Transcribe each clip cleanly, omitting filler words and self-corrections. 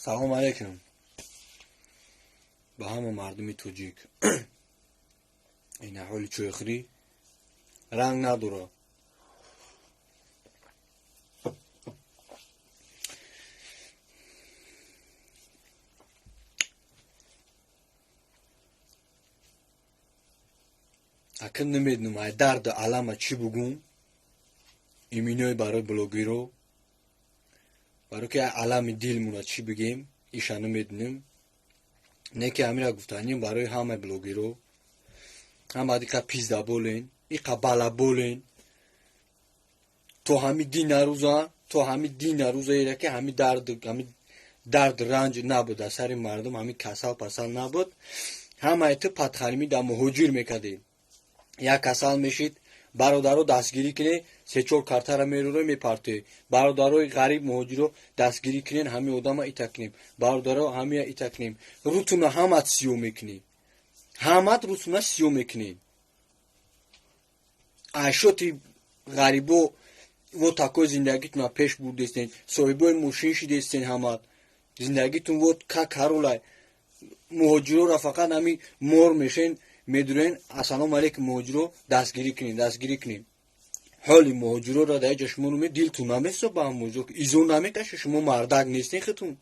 Салом алейкум ба ҳама мардуми тоҷик. Ин аҳоли чойхӯрӣ ранг надорад. Акн намедонам ай дарду алама чӣ бугум, иминои барои блогеро, барои ки алами дилмона чӣ бигем, иша намедонем. Не ки ҳамира гуфтанем барои ҳамаи блогеро, ҳама иқа пизда болен, иқа бала болен, то ҳами дина рӯза, то ҳами дина рӯзаеро ки ҳами дард, ҳами дард ранҷ набуд дар сари мардум, ҳами касал пасал набуд, ҳамаи ту падхалимӣ дар муҳоҷир мекардем. Як касал мешид, бародаро дастгирӣ кунед, се-чор картара мерӯре мепартоед. Бародарои ғариб муҳоҷиро дастгирӣ кунед, ҳамин одама ита кунем. Бародаро ҳамия ита кунем. Рӯтуна ҳамат сиё мекунӣ. Ҳамат рӯтуна сиё мекунӣ. Айшоти ғарибо вот такой зиндагитона пеш бурдестен, соҳибои мошин шидестен ҳамат. Зиндагитон вот как ҳаролай. Муҳоҷирора фақат ҳамин мор мешен, медурен, ассалому алейкум муҳоҷиро дастгирӣ кунед, дастгирӣ кунед. Ҳоли муҳоҷироро дар ҷа шумо нуме дилтун намесо ба муҳоҷиро, изо намекаше, шумо мардак нестен хитун.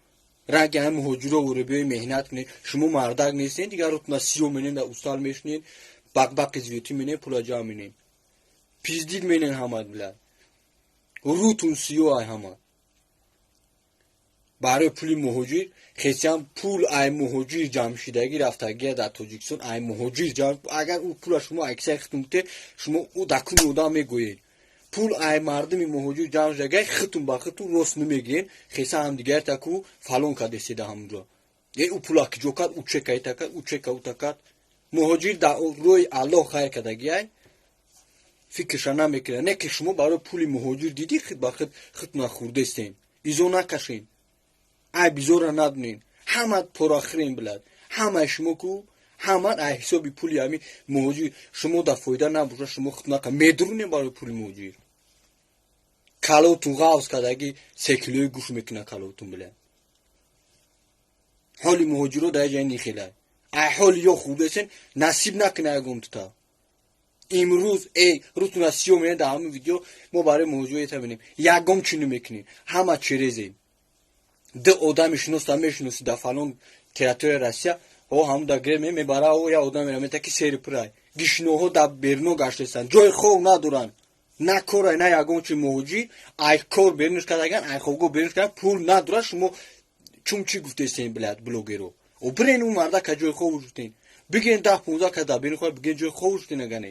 Ранги ҳам муҳоҷиро воре биёи меҳнат кунед, шумо мардак нестен, дигар рутуна сиё менен, дар устал мешунед, бақбақи зиётӣ менен, пула ҷамъ менен. Пиздид менен ҳамат билад. Рутун сиё ай ҳамат. Барои пули муҳоҷир хесиам пул ай муҳоҷир ҷамъ шидагӣ рафтагия дар Тоҷикистон ай муҳоҷир ҷамъ. Агар ӯ пула шумо аксари хитун бите, шумо ӯ дар куни одам мегӯед. Пул ай мардуми муҳоҷир ҷамъ шидагия хитун ба хитун рост намегӯен, хеса ҳамдигари таку фалон кадеседа ҳамунҷо. Э ӯ пула киҷо кард, ӯ чека ита кард, ӯ чека ута кард. Муҳоҷир дар рӯи Аллоҳ хайр кардагиай, фикрша намекунад. Не ки шумо барои пули муҳоҷир дидӣ хит ба хит хитуна хурдестен. Изо накашен. Ай бизора надонен. Ҳамат порахӯрен билад. Ҳамаи шумо ку ҳамат ай ҳисоби пули ҳами муҳоҷир шумо дар фоида набоша, шумо хит нака медурунем барои пули муҳоҷир. Калотун ғавз кардаги се килои гӯш мекуна калотун билад. Ҳоли муҳоҷиро дар ҷай нихелай. Ай ҳоли ё хурдесен насиб накуна ягон тута. Имрӯз эй рӯтуна сиё менем дар ҳамин видео мо барои муҳоҷиро ета менем. Ягон чӣ намекунем. Ҳама черезем. Ду одами шиноста мешиноси дар фалон территорияи Россия, о ҳамун дар гире мебара, о я одамеро мета ки сери пурай. Гишноҳо дар берно гаштестанд, ҷои хов надоранд. На корай, на ягон чи муҳоҷир, ай кор берунаш кардаган, ай хобгоҳ берунаш кардан, пул надорад, шумо чун чӣ гуфтестен блядь блогеро. О бирен ӯ мардака ҷои хов шуден. Бигирен 10-15 кас дар берун хоб, бигирен ҷои хов шуден агане.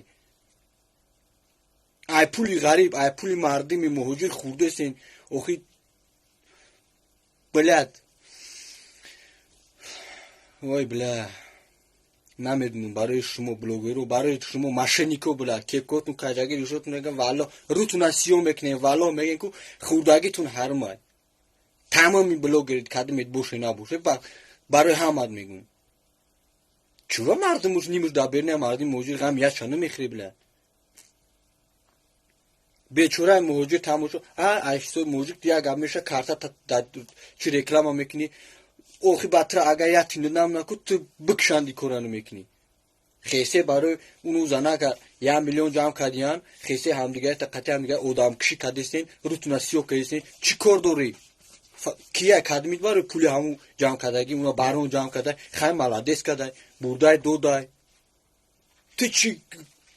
Ай пули ғариб, ай пули мардуми муҳоҷир хурдестен. Охи блядь. Ой бля. Намедонам барои шумо блогеро, барои шумо мошеннико бля, кепкотун каҷаги ришотун меган, валло рӯтуна сиё мекунем, валло мегӯем ку хурдагитун ҳармай. Тамоми блогерит кадимет боше набоше, барои ҳамат мегӯм. Чуро мардумуш нимуш дар беруни мардуми муҳоҷир ғам яча намехӯри бля. Бечораи муҳоҷир тамошо, а ай ҳисоби муҳоҷир як гап меша карта чӣ реклама мекунӣ, охи батра агар як тинда намнаку ту бикшанди кора намекунӣ. Хесе барои уну занака 1 миллион ҷамъ кардиян, хесе ҳамдигари қати ҳамдигар одамкушӣ кардестен, рӯтуна сиёҳ кардестен, чӣ кор дорӣ? Кия кадмит барои пули ҳамун ҷамъ кардагӣ, уна барон ҷамъ карда, хай молодец кардай, бурдай додай. Ту чӣ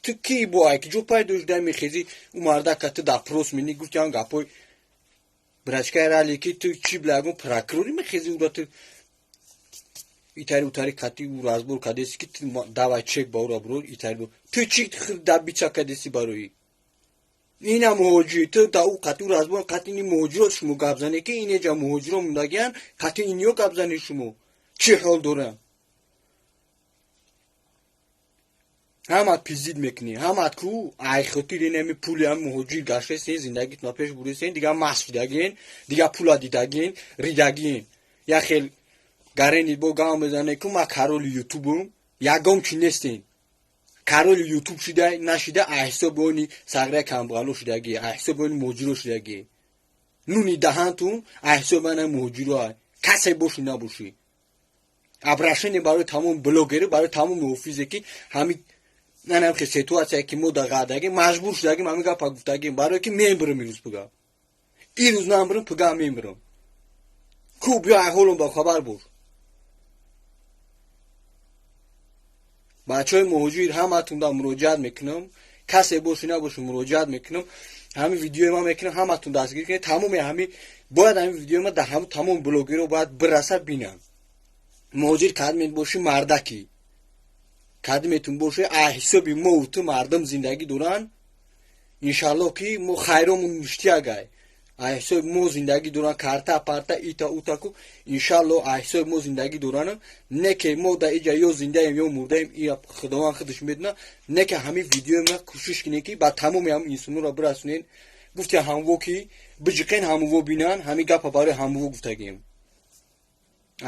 ту ки бо ай ки ҷо пайдо шудай мехезӣ, ӯ мардака ту допрос менӣ, гуфти ҳам гапҳои брачкаи рали ки ту чӣ бля ягон прокурорӣ мехезӣ ура ту итари утари кати ӯ разбор кардеси ки ту давай чек ба ура буро итари ту чӣ дабича кардеси барои ина муҳоҷир ту да ӯ қати ӯ разбор қати ини муҳоҷиро шумо гап занед ки инеҷа муҳоҷиро мондагиян қати иниё гап занед шумо чӣ ҳол доранд. Ҳамат пиздид мекунӣ, ҳамат ку ай хотири инами пули ҳами муҳоҷир гаштесен, зиндагитона пеш бурдесен, дигар маст шудагиен, дигар пула дидагиен, ридагиен. Як хел гарени бо гав мезане ку ма короли ютубум, ягон чӣ нестен. Короли ютуб шуда нашида ай ҳисоби они сағраи камбағало шудагӣ, ай ҳисоби они муҳоҷиро шудагӣ. Нуни даҳантун ай ҳисоби ана муҳоҷиро ай. Касе бошӣ, набошӣ, обращение барои тамоми блогерӣ, барои тамоми офизе, ки ҳами нанам хе ситуация, ки мо дар ғардагим, маҷбур шудагим, ҳамин гапа гуфтагим, барое ки мембирам ирӯз пига, ирӯз намбирам, пига мембирам ку. Биё, ҳолом ба хабар бош. Бачаҳои муҳоҷир, ҳаматунда муроҷиат мекунам, касе бошӣ, набошӣ, муроҷиат мекунам. Ҳамин видеои ман мекунам, ҳаматун дастгирӣ кунед. Тамоми ҳами бояд ҳамин видеои ман дар ҳамн тамоми блогерро бояд бираса, бинанд. Муҳоҷир кадмет бошӣ, мардаки кадметун боше, ҳисоби мову ту мардум зиндагӣ доранд. Иншаллоҳ, ки мо хайромун ништиягай, ҳисоби мо зиндагӣ доранд, карта парта ита утаку, иншаллоҳ, ҳисоби мо зиндагӣ доранд. Не ки мо дар иҷа ё зиндаем, ё мурдаем, ия Худованд худаш медона. Не ки ҳамин видеои ма кӯшиш кунем, ки ба тамоми ҳамин инсонҳоро бирасонен. Гуфти ҳамво, ки биҷиқен, ҳамво бинан, ҳамин гапа барои ҳамво гуфтагем.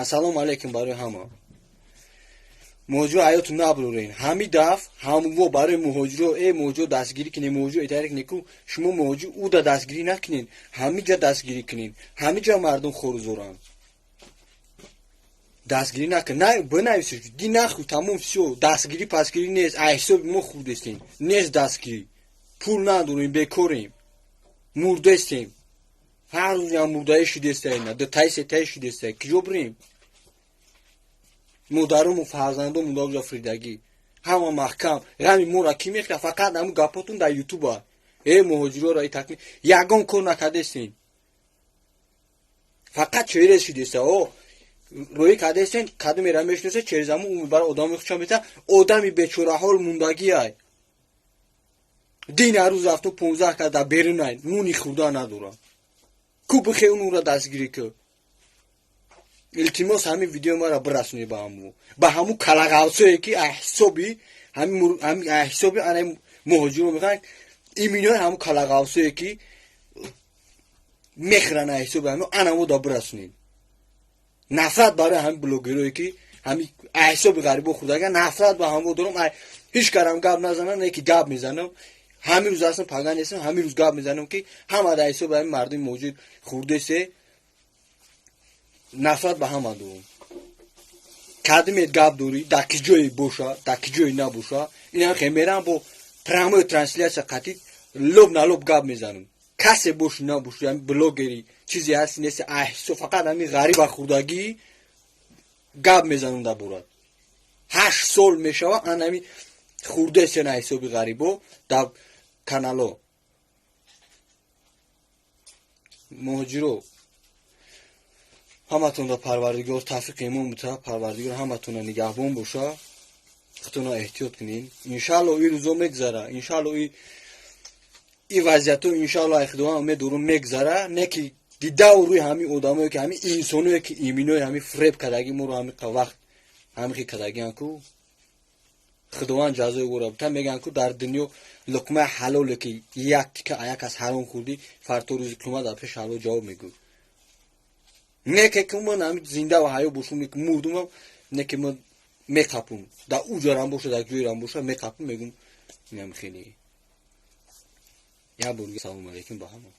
Ассалому алайкум барои ҳама. Муҳоҷиро ҳаёту набурорен. Ҳами даф ҳамво барои муҳоҷиро, э муҳоҷиро дастгирӣ кунен, муҳоҷиро итари кунен ку. Шумо муҳоҷир уда дастгирӣ накунен, ҳамиҷа дастгирӣ кунен. Ҳамиҷа мардум хорузоранд, дастгирӣ накун, бинависед, ди нахӯ, тамом, всё. Дастгирӣ пасгирӣ нест, ай ҳисоби мо хурдестем, нест дастгирӣ. Пул надорем, бекорем, мурдестем, ҳар рӯзям мурдаи шидестаина, дутаи сетаи шидестаи. Киҷо бирем? Модарому фарзандому даҷа фиридагӣ, ҳама маҳкам. Ғами моро кӣ мехӯра? Фақат ҳамун гапотун дар ютуба. Э муҳоҷироро итакни ягон кор накардестен, фақат через шидеста о рӯӣ кардестен. Кадомера мешиносе, через ҳамун ӯ мебара, одами хуча мета. Одами бечораҳол мундагиай, дин ҳар рӯз рафту 15 кас дар берунай, нуни хӯрда надорам ку. Бихе унура дастгирӣ ку. Илтимос, ҳамин видеои маро бирасонед ба ҳаму калағавсое, ки ҳисоби ҳисоби ана муҳоҷиро мехоҳанд, иминои ҳаму калағавсое, ки мехӯранд ҳисоби ҳами анамо да бирасонед. Нафрат барои ҳамин блогерое, ки ҳами ҳисоби ғарибо хӯрдага, нафрат ба ҳамо дорам. Ҳеҷ карам гап назанам, не ки гап мезанам. Ҳамин рӯз ҳастам, пага нестам, ҳамин рӯз гап мезанам, ки ҳама дар ҳисоби ҳамин мардуми муҳоҷир хӯрдесе. Нафрат ба ҳама дорам. Кадимет гап дорӣ, дар ки ҷое боша, дар ки ҷое набоша, инам хе мерам, бо прямой трансляция қатӣ лоб на лоб гап мезанам. Касе боши, набоши, ҳами блогери чизе ҳасти, нести, аҳсо фақат ҳамин ғариба хӯрдагӣ гап мезанам дар борад. 8 сол мешава, ан ҳами хӯрдесена ҳисоби ғарибо дар канало. Муҳоҷиро, ҳаматонро Парвардигор тавфиқи имон бита, Парвардигор ҳаматонро нигаҳбон боша. Худтонро эҳтиёт кунед. Иншаалло, ин рӯзо мегзара, иншаалло, и вазъиятҳо, иншаалло, ай Худованд умед дорум, мегзара. Не ки дидаву рӯи ҳамин одамое, ки ҳамин инсоное, ки иминои ҳамин фиреб кардагӣ моро, ҳамин вақт ҳамин хел кардагиан ку, Худованд ҷазои ӯро бита. Мегӯянд ку, дар дунё луқмаи ҳалоле, ки як тика як аз ҳаром хӯрдӣ, фарто рӯзи қиёмат дар пеши Аллоҳ ҷавоб мегӯй. Не ке ки ман ҳамин зинда ва ҳаё бошум, мурдумам, не ки ман меқапум, дар уҷарам боша, дар ҷойрам боша, меқапум, мегум, инам хеле. Як бор салому алайкум ба ҳама.